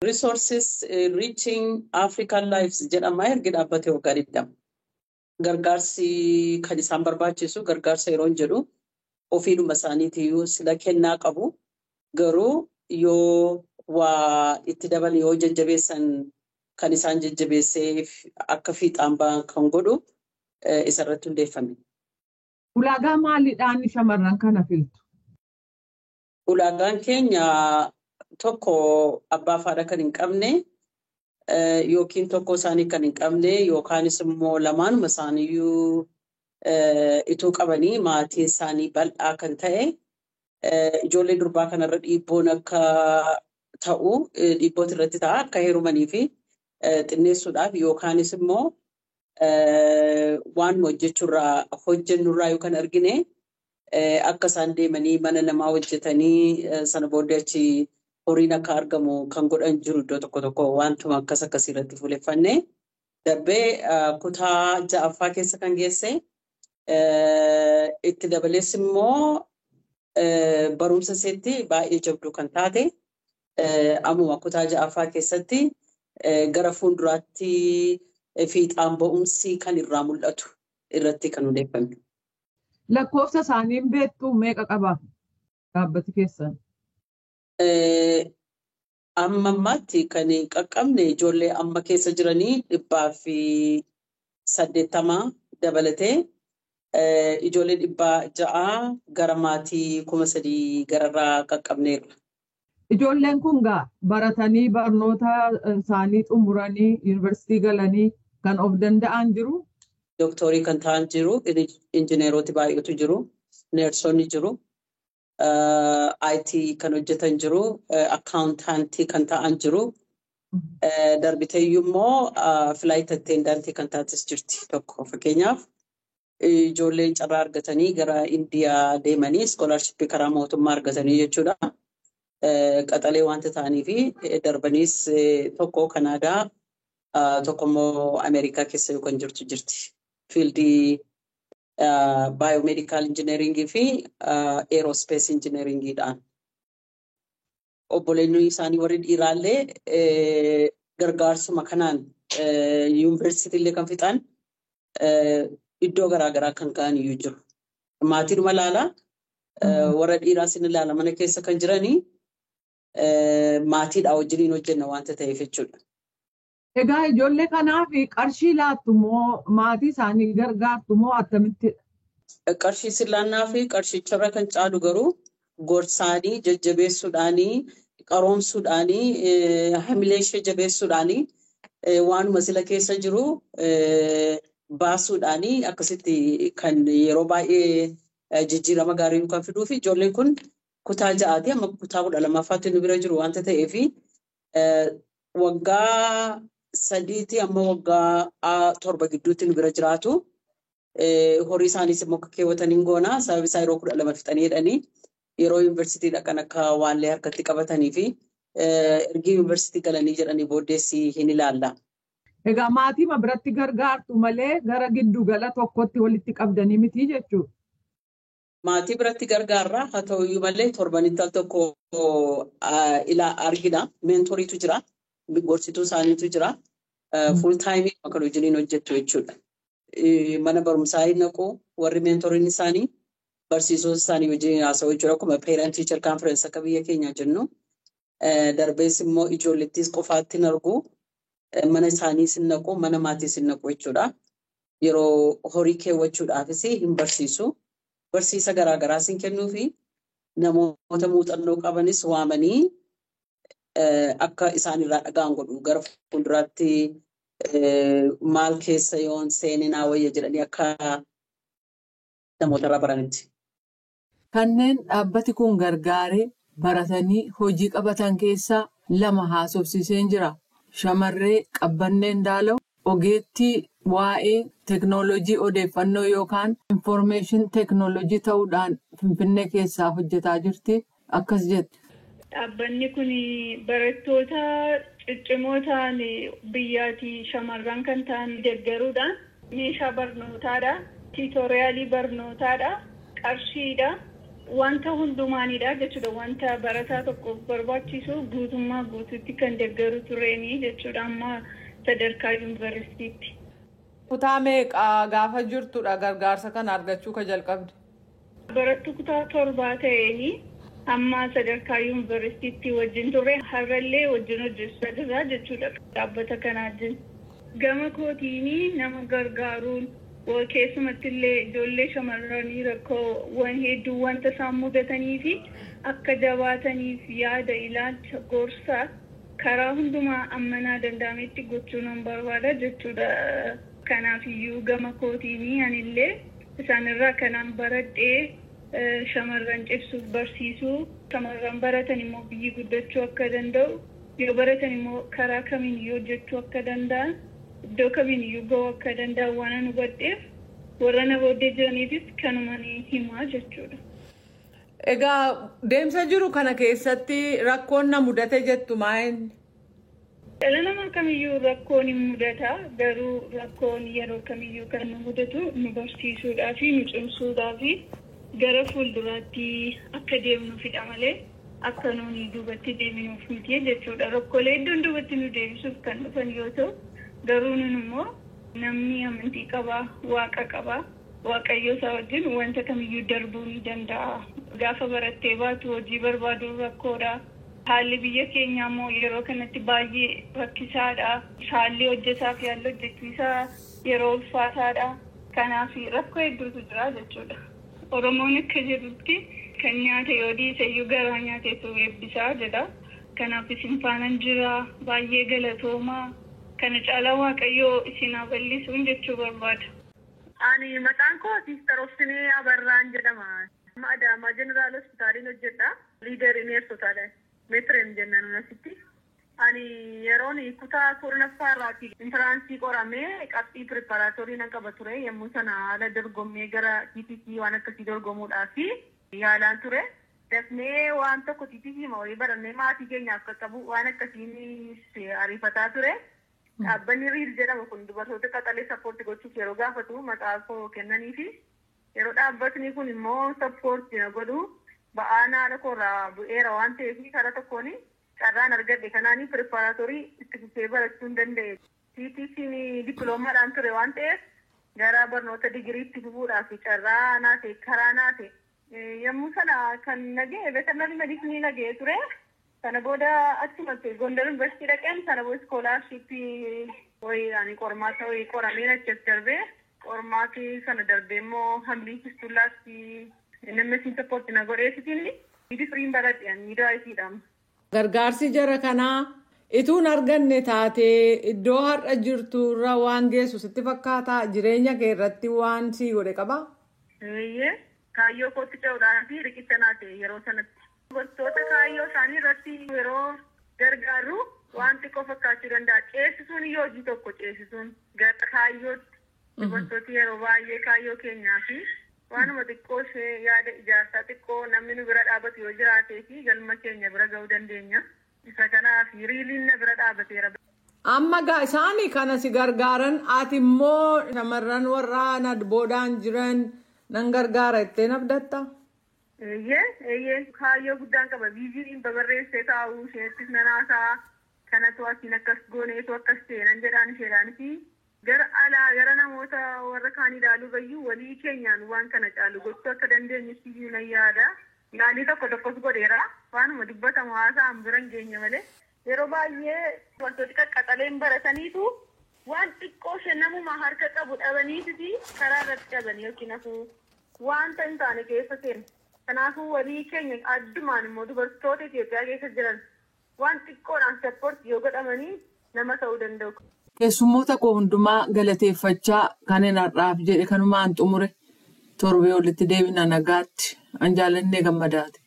Resources Reaching African Lives jedhama, ergi dhaabbatee waggaa 20. Gargaarsi kan isaan barbaachisu, gargaarsa yeroo jedhu ofiidhuma isaaniitiyyuu sila kennaa qabu. Garuu yoo waa itti dabalan, yoo jajjabeessan, kan isaan jajjabeessee akka fiixaan ba'an kan godhu isarratti hundeeffame. Ulaagaa maaliidhaan shamarran kana filtu? Ulaagaan keenya tokko abbaa fi haadha kan hin qabne yookiin tokko isaanii kan hin qabne, yookaanis immoo lamaanuma isaaniiyyuu ituu qabanii maatiin isaanii bal'aa kan ta'e, ijoollee durbaa kanarra dhiibboon akka ta'u, dhiibboota irratti ta'a akka heerumanii fi xinneessuudhaaf, yookaanis immoo waan hojjechuurraa hojjennurraa yoo kan argine akka isaan deemanii mana namaa hojjetanii sana booddee achi horiin akka argamu kan godhan jiru iddoo tokko tokko, wantuma akkas akkasii irratti fuuleffanne. Darbee kutaa ja'affaa keessa kan geesse, itti dabalees immoo barumsa isheetti baay'ee jabduu kan taate, ammuma kutaa ja'affaa keessatti gara fuulduraatti fiixaan ba'umsi kan irraa mul'atu irratti kan hundeeffame. Lakkoofsa isaanii beektu? Meeqa qaba dhaabbati keessan? Amma ammaatti kan qaqqabne ijoollee amma keessa jiranii 180 dabalatee ijoollee 600 gara maatii 3,000 gararraa qaqqabneerra. Ijoolleen kun gaa baratanii barnoota isaanii xumuranii yuunivarsiitii galanii kan of danda'an jiru. Dooktorii kan ta'an jiru, injineeroti baay'eetu jiru, neersonni jiru, IT kan hojjetan jiru, accountantii kan ta'an jiru. Darbiteeyyuu immoo flight attendantii kan taates jirti tokko. Fakkeenyaaf, ijoolleen carraa argatanii gara Indiyaa deemanii scholarshipii karaa mootummaa argatanii jechuudha. Qaxalee wanta ta'anii fi darbaniis tokko Kanaadaa, tokko immoo Ameerikaa keessa kan jirtu jirti. Fieldii biomedical engineeringii fi aerospace engineeringiidhaan. Obboleonni isaanii warri dhiiraallee gargaarsuma kanaan yuunivarsiitiillee kan fixan, iddoo garaagaraa kan ga'an iyyuu jiru. Maatiidhuma ilaalaa, warra dhiiraas ni ilaala, mana keessa kan jiranii maatiidhaa wajjiniin hojjenna waanta ta'eef jechuudha. Egaa ijoollee kanaaf qarshii laattu moo maatii isaanii gargaartu moo akkamittidha? Qarshii sillaannaa fi qarshicharra kan caalu garuu gorsaanii, jajjabeessuudhaanii, qaroomsuudhaanii, hamilee ishee jabeessuudhaanii, waanuma sila keessa jiru baasuudhaanii, akkasitti kan yeroo baay'ee jijjiirama gaarii kan fiduu fi ijoolleen kun kutaa ja'aatii amma kutaa 12ffaatti nu bira jiru waanta ta'eef, waggaa 3tii amma waggaa 7 gidduutti nu bira jiraatu. Horii isaaniis immoo akka keewwataniin goona. Sababni isaa yeroo 12 fixanii jedhanii yeroo yuunivarsiitii dhaqan akka waanlee harkatti qabatanii fi ergi yuunivarsiitii galanii jedhanii booddeessi hin ilaalla. Egaa maatii biratti gargaartu malee gara giddu gala tokkotti walitti qabdanii miti jechuudha. Maatii biratti gargaarra, haa ta'uyyuu malee torbanitti al tokko ilaa argina. Mentoriitu jira. Gorsituu isaaniitu jira. Full timeii kan wajjiniin hojjettu jechuudha. Mana barumsaa hin naqu, warri mentoriin isaanii barsiisota isaanii wajjin haasa'u jechuudha. Akkuma parent teacher conference akka biyya keenyaa jennu. Darbees immoo ijoollettis qofaatti hin argu. Mana isaaniis hin naqu, mana maatiis hin naqu jechuudha. Yeroo horii keewwachuudhaafis hin barsiisu. Barsiisa garaagaraas hin kennuufi, namoota muuxannoo qabanis waamanii akka isaan irraa dhaga'an godhu, gara fuulduraatti maal keessa yoon seeninaa wayya jedhanii akka namoota irraa baranitti. Kanneen dhaabbati kun gargaaree baratanii hojii qabatan keessaa lama haasofsiiseen jira. Shamarree Qabbanneen Daalaw ogeettii waa'ee teeknooloojii odeeffannoo yookaan information technology ta'uudhaan Finfinnee keessaa hojjetaa jirti. Akkas jetti. Dhaabbanni kun barattoota ciccimoo ta'an biyyaatii shamarran kan ta'an deeggaruudhaan meeshaa barnootaadha. Tutorialii barnootaadha. Qarshiidha. Wanta hundumaanidha jechuudha. Wanta barataa tokkoof barbaachisu guutummaa guutuutti kan deeggaru tureeni jechuudha amma sadarkaa yuunivarsiitiitti. Kutaa meeqaa gaafa jirtudha gargaarsa kana argachuu ka jalqabde? Barattuu kutaa torbaa ta'eeni amma sadarkaa yuunivarsiitiitti wajjin turre har'allee wajjin hojjechaa jirra jechuudha dhaabbata kana wajjin. Gama kootiin nama gargaaruun keessumatti illee ijoollee shamarranii rakkoowwan hedduu wanta isaan mudatanii fi akka jabaataniif yaada ilaalcha gorsa karaa hundumaa ammanaa danda'ametti gochuu nan barbaada jechuudha. Kanaaf iyyuu gama kootiin anillee isaanirraa kanaan baradhee shamarran cibsuuf barsiisuu, shamarran baratan immoo biyyi guddachuu akka danda'u, yoo baratan immoo karaa kamiin iyyuu hojjechuu akka danda'an, iddoo kamiin iyyuu ga'uu akka danda'an waan an hubadheef warra na booddee jiraniifis kanuma ni himaa jechuudha. Egaa deemsa jiru kana keessatti rakkoon na mudate jettu maal? Dhala namaa kamiyyuu rakkoon hin mudata, garuu rakkoon yeroo kamiyyuu kan nu mudatu nu barsiisuudhaa fi nu cimsuudhaa fi gara fuulduraatti akka deemnuufidha malee akka nuuni duubatti deebinuuf miti jechuudha. Rakkoolee hedduun duubatti nu deebisuuf kan dhufan yoo ta'u, garuu nun immoo namni amantii qabaa, waaqa qabaa, waaqayyo isaa wajjin wanta kamiyyuu darbuu ni danda'a. Gaafa barattee baatu hojii barbaaduun rakkoodha. Haalli biyya keenyaa immoo yeroo kanatti baay'ee rakkisaadha. Haalli hojjetaa fi haalli hojjechiisaa yeroo ulfaataadha. Kanaaf rakkoo hedduutu jira jechuudha. Oromoon akka jedhutti kan nyaate yoo dhiise iyyuu garaa nyaateetu eebbisaa jedha. Kanaaf isin faanan jira, baay'ee galatoomaa. Kana caalaa Waaqayyoo isin haa bal'isuun jechuu barbaada. Ani maqaan koo Siistar Obsinee Abarraan jedhama. Adaamaa Jeneraal Hospitaaliin hojjedha. Liidarii neersotaadha. Meetireen jennaan asitti. Ani yeroon kutaa 10ffaa irraati intiraansii qoramee qabxii pireparaatorii nan qaba ture. Yommuu sana haala dorgommee gara TTC waan akkasii dorgomuudhaaf yaalaan ture. Dafnee waan tokko TTC wayii barannee maatii keenyaaf qaqqabu waan akkasiin ariifataa ture. Dhaabbanni Riil jedhamu kun dubartoota qaxalee sappoortii gochuuf yeroo gaafatu maqaa koo kennanii fi yeroo dhaabbatni kun immoo sappoortii na godhu ba'aan haala koorraa bu'eera waan ta'eef karaa tokkoon carraan argadhe kanaanii pireparaatorii itti fufee barachuu hin danda'e. TTC'n dippiloomaadhaan ture waan ta'eef gara barnoota digiriitti fufuudhaaf carraa naa ta'e karaa naa ta'e. Yommuu sana kan naga'e veterinarii medisinii naga'e ture. Sana booda achumatti Gondar Yuunivarsiitii dhaqeen sana booda iskoolaarshiippii wayii ani qormaata wayii qorameen achas darbee qormaati sana darbee immoo hambii fistullaatti namni siin sappoorti na godheesitiin midifiriin baradhe miidhaa. Gargaarsi jara kanaa ituun arganne taatee iddoo har'a jirtu irra waan geessu sitti fakkaataa jireenya kee irratti waan sii godhe qabaa? Eeyyee kaayyoo kootti ce'uudhaan fi riqicha naa ta'e yeroo sanatti. Dubartoota kaayyoo isaanii irratti yeroo gargaaru waan xiqqoo fakkaachuu danda'a. Ceesisuun iyyuu hojii tokko ceesisuun gara kaayyootti dubartooti yeroo baay'ee kaayyoo keenyaa fi waanuma xiqqoo ishee yaada ijaarsaa xiqqoo namni nu bira dhaabatu yoo jiraatee fi galma keenya bira ga'uu dandeenya. Isa kanaaf riiliin na bira dhaabateera. Amma isaanii kana si gargaaran ati immoo shamarran warra na boodaan jiran nan gargaara ittiin abdatta? Eeyyee kaayyoo guddaan qaba. Viiziin babarreessee taa'uu isheettis nanaasaa kanatu asiin akkas gooneetu akkas ta'e nan jedhaan isheedhaan fi gara alaa gara namoota warra kaan ilaaluu bayyuu walii keenyaan waan kana caalu gochuu akka dandeenyutti iyyuu nan yaada. Yaalii tokko tokkos godheera. Waanuma dubbatamu haasa'an bira hin geenye malee. Yeroo baay'ee wantooti qaqqaxaleen barataniitu waan xiqqoo ishee namuma harka qabu dhabaniititi karaa irratti dhaban yookiin hafuu wanta hin taane keessa seenu. Kanaafuu walii keenya addumaan immoo dubartoota Itoophiyaa keessa jiran waan xiqqoodhaan sappoortii yoo godhamanii nama ta'uu danda'u. Keessummoota koo hundumaa galateeffachaa kan hin har'aaf jedhe kanumaan xumure torbee olitti deebina nagaatti an jaallannee gammadaate.